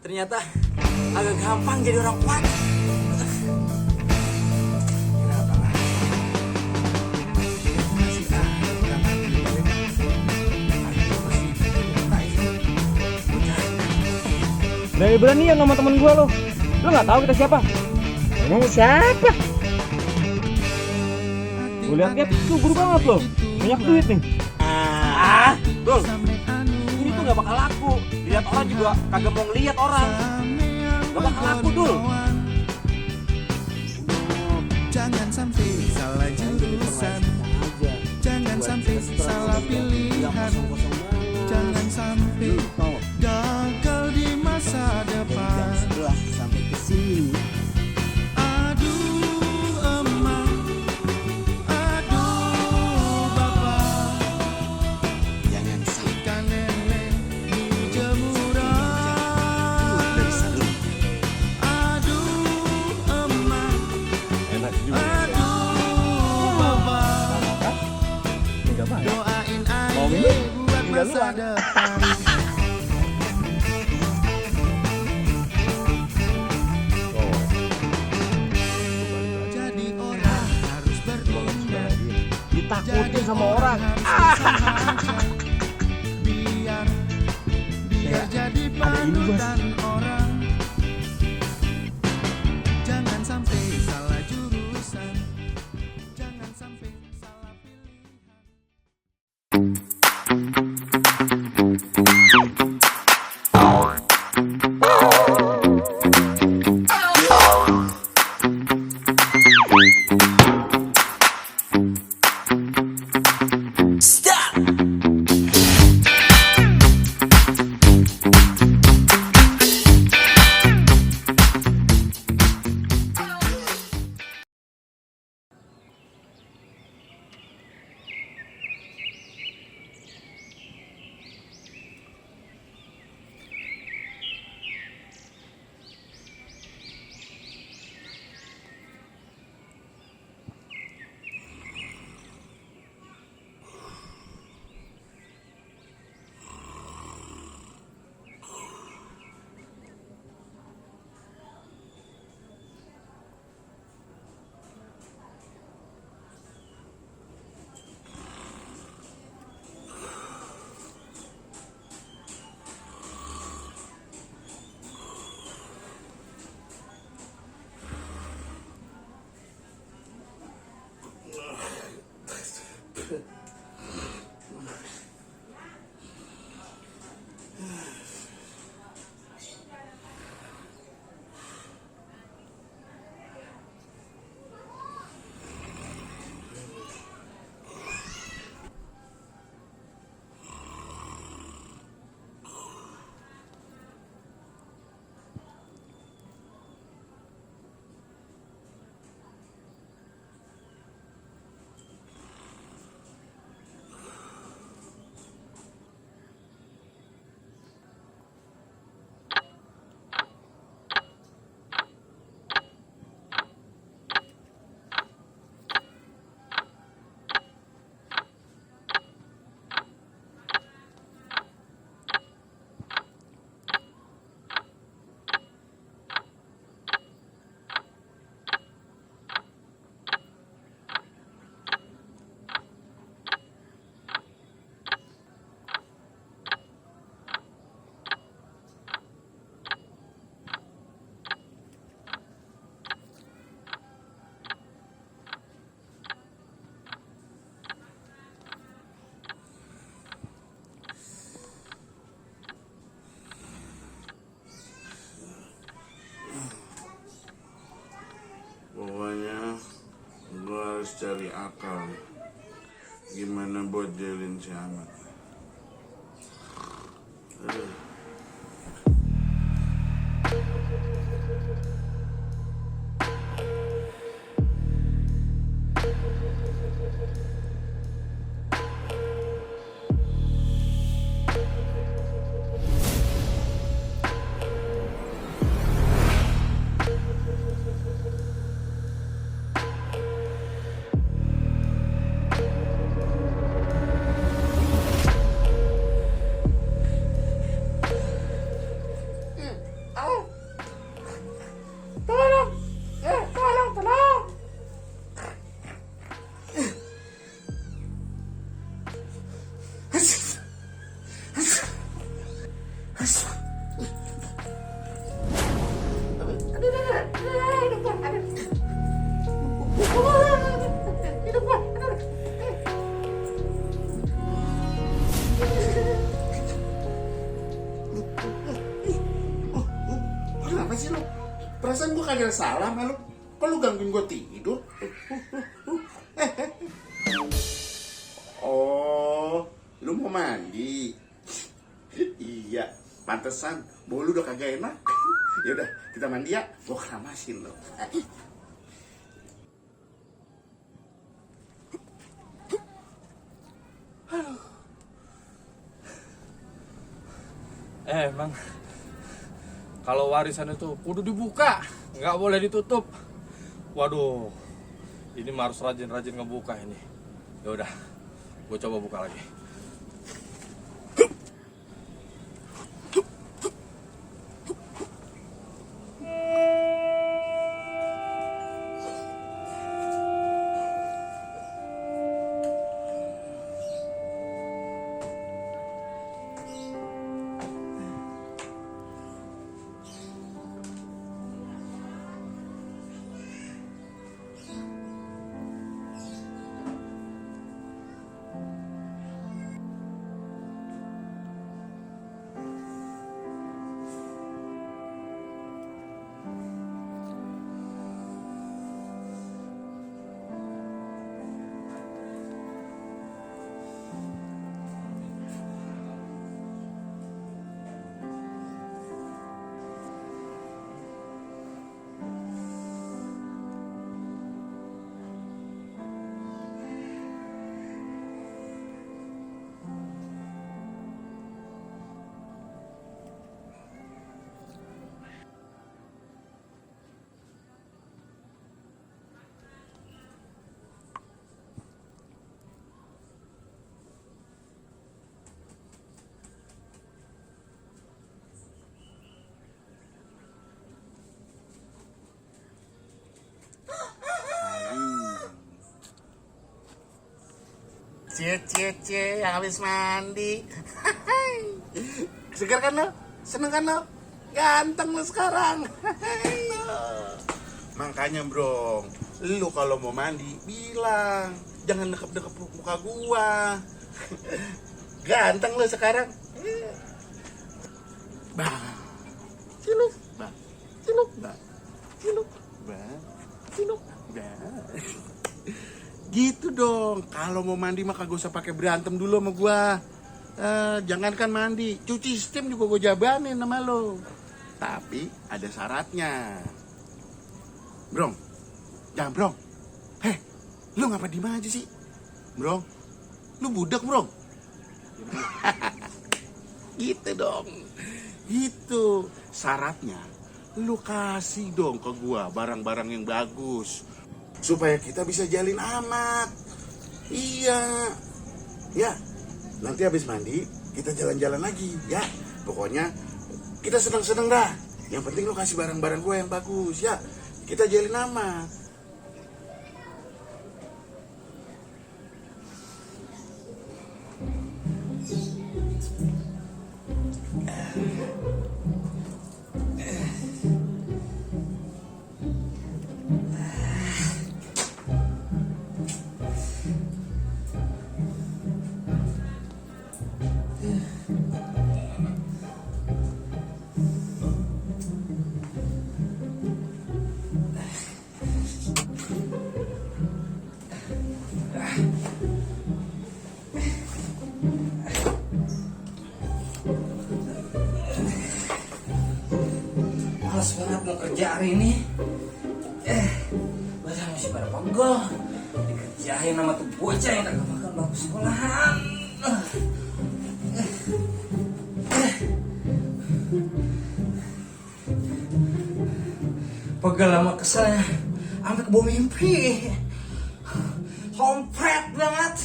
Ternyata agak gampang jadi orang kuat. Dari beranian sama temen gua lo. Lo nggak tahu kita siapa? Emang siapa? Gue lihat-lihat tuh buru banget lo. Banyak duit nih. Dul, ini tuh gak bakal laku. Lihat orang juga kagak mau ngeliat orang. Gak bakal laku, Dul. Jangan sampai salah jurusan, jangan sampai salah pilihan, jangan sampai gagal di masa depan. Sampai ke sini. Aduh emak, aduh bapak, Jangan sampai ikan lele di jemuran. Aduh emak, Enak juga. aduh bapak, Enggak banyak. doain Mau aja minum? buat Tinggal masa luar. depan. Jadi orang harus berimbang, Ditakutin sama orang. biar jadi panutan orang. Jangan sampai salah jurusan, jangan sampai salah pilihan. Pokoknya gue harus cari akal gimana buat jalin si Ahmad. Aduh. Tolong. Tolong. Kenapa sih lu? Perasaan gua kagak salah sama lu. Kok lu gangguin gua tidur? Oh, lu mau mandi? Iya, pantesan bau lu udah kagak enak. Yaudah, kita mandi ya. Gua keramasin lo. Emang kalau warisan itu kudu dibuka, nggak boleh ditutup. Waduh, ini mah harus rajin-rajin ngebuka ini. Ya udah, gue coba buka lagi. Cie, yang habis mandi. Segar kan lo? Seneng kan lo? Ganteng lo sekarang. Makanya bro, lu kalau mau mandi bilang, jangan dekep-dekep muka gua. Ganteng lo sekarang. Bang, ciluk, bang, ciluk, bang, ciluk, bang, ciluk, bang. Gitu dong, kalau mau mandi mah kagak usah pakai berantem dulu sama gua. Jangankan mandi, cuci steam juga gua jabanin sama lo. Tapi ada syaratnya. Bro, jangan bro. Heh, lu ngapa diem aja sih? Bro, lu budak bro. Gitu dong. Gitu, syaratnya lu kasih dong ke gua barang-barang yang bagus. Supaya kita bisa jalin amat. Iya. Ya, nanti habis mandi kita jalan-jalan lagi ya. Pokoknya kita seneng-seneng dah. Yang penting lu kasih barang-barang gue yang bagus ya. Kita jalin amat. Males banget mau kerja hari ini. Badan masih pada pegel. Dikerjain sama tuh bocah yang kagak makan bangku sekolahan. Pegel sama keselnya sampai ke bawah mimpi. Kompret banget.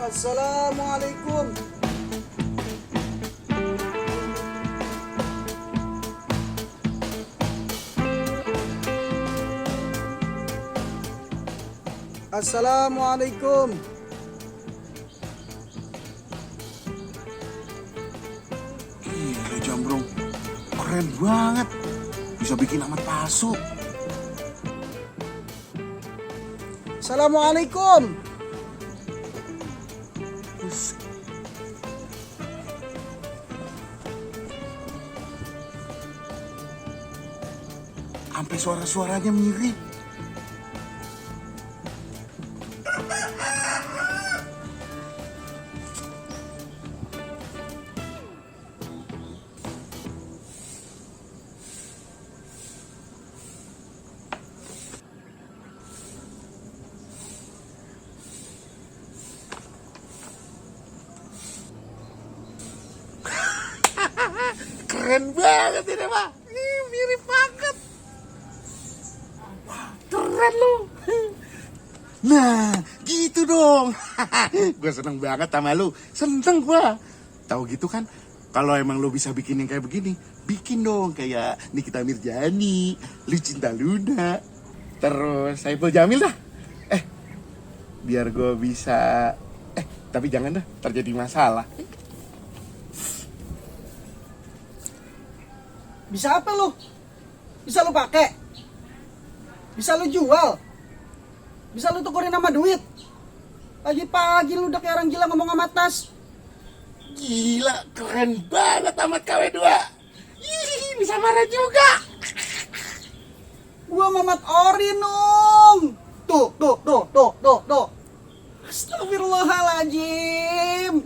Assalamualaikum. Assalamualaikum. Gila Jambrong, keren banget. Bisa bikin amat palsu. Assalamualaikum. Sampai suara-suaranya mirip. Keren banget ini, Pak. Ih, mirip banget. Keren lu. Nah, gitu dong. Gue seneng banget sama lu. Seneng gua. Tahu gitu kan? Kalau emang lu bisa bikin yang kayak begini, bikin dong kayak Nikita Mirjani, Lucinta Luna, terus Saipul Jamil dah. Biar gue bisa. Tapi jangan dah, terjadi masalah. Bisa apa lu? Bisa lu pakai? Bisa lu jual? Bisa lu tukerin sama duit? Pagi-pagi lu udah kayak orang gila ngomong sama tas. Gila, keren banget amat KW2. Ih, bisa marah juga. Gua Mamat Ori nung. Tuh. Astagfirullahaladzim.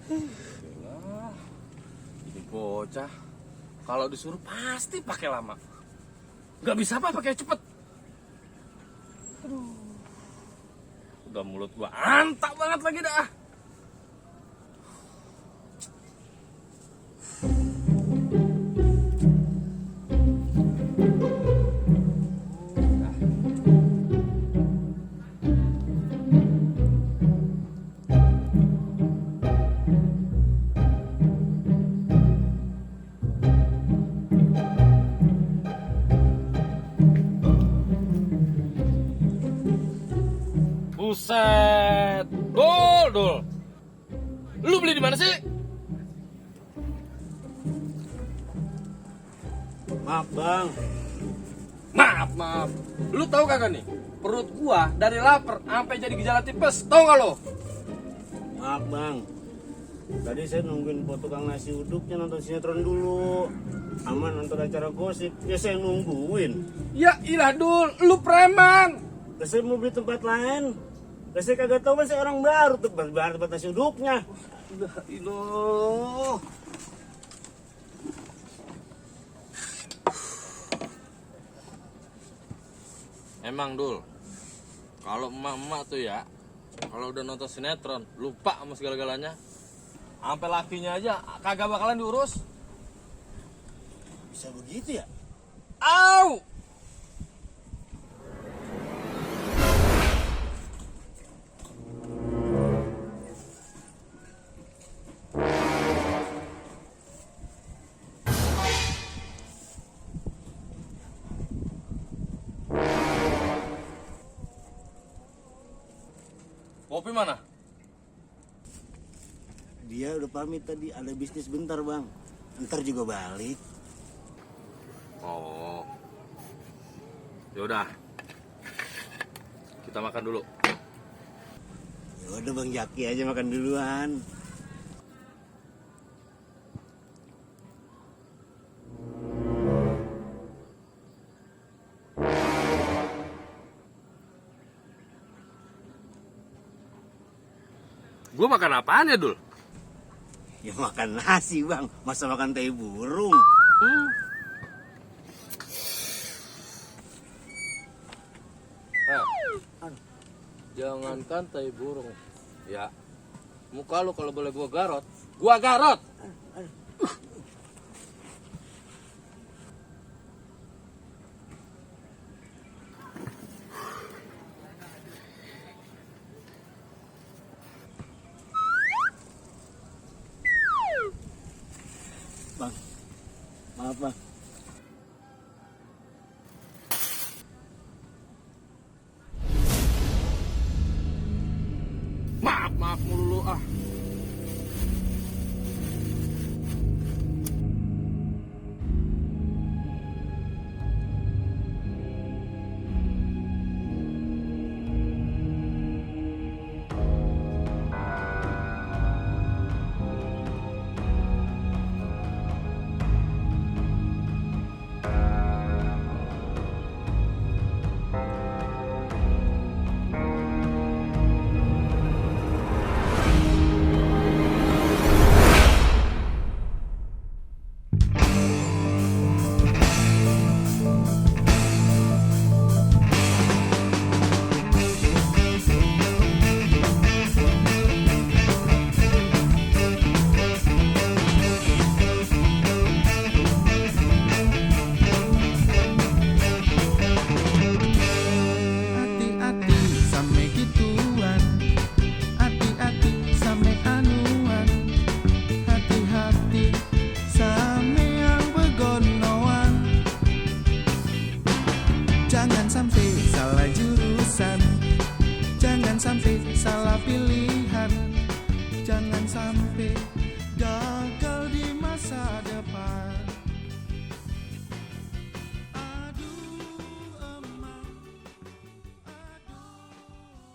Ini bocah kalau disuruh pasti pakai lama. Nggak bisa apa pakai cepet. Aduh. Udah mulut gua antak banget lagi dah. Buset, Dul. Lu beli di mana sih? Maaf bang. Maaf. Lu tahu kagak nih? Perut gua dari lapar sampai jadi gejala tipes. Tahu nggak lo? Maaf bang. Tadi saya nungguin po tukang nasi uduknya nonton sinetron dulu. Aman nonton acara gosip. Ya saya nungguin. Ya ilah Dul, lu preman. Lah saya mau beli tempat lain. Lah saya kagak tahu kan saya orang baru tuh tempat nasi uduknya. Iloh. Emang Dul, kalau emak-emak tuh ya, kalau udah nonton sinetron, lupa sama segala-galanya. Sampai lakinya aja kagak bakalan diurus. Bisa begitu ya? Au! Kopi mana? Dia udah pamit tadi, ada bisnis bentar bang. Ntar juga balik. Oh. Yaudah. Kita makan dulu. Ya udah bang Jaki aja makan duluan. Gue makan apaan ya, Dul? Ya makan nasi bang, masa makan tai burung. Jangankan tai burung. Ya. Muka lu kalau boleh gua garot, gua garot. Bang, maaf bang,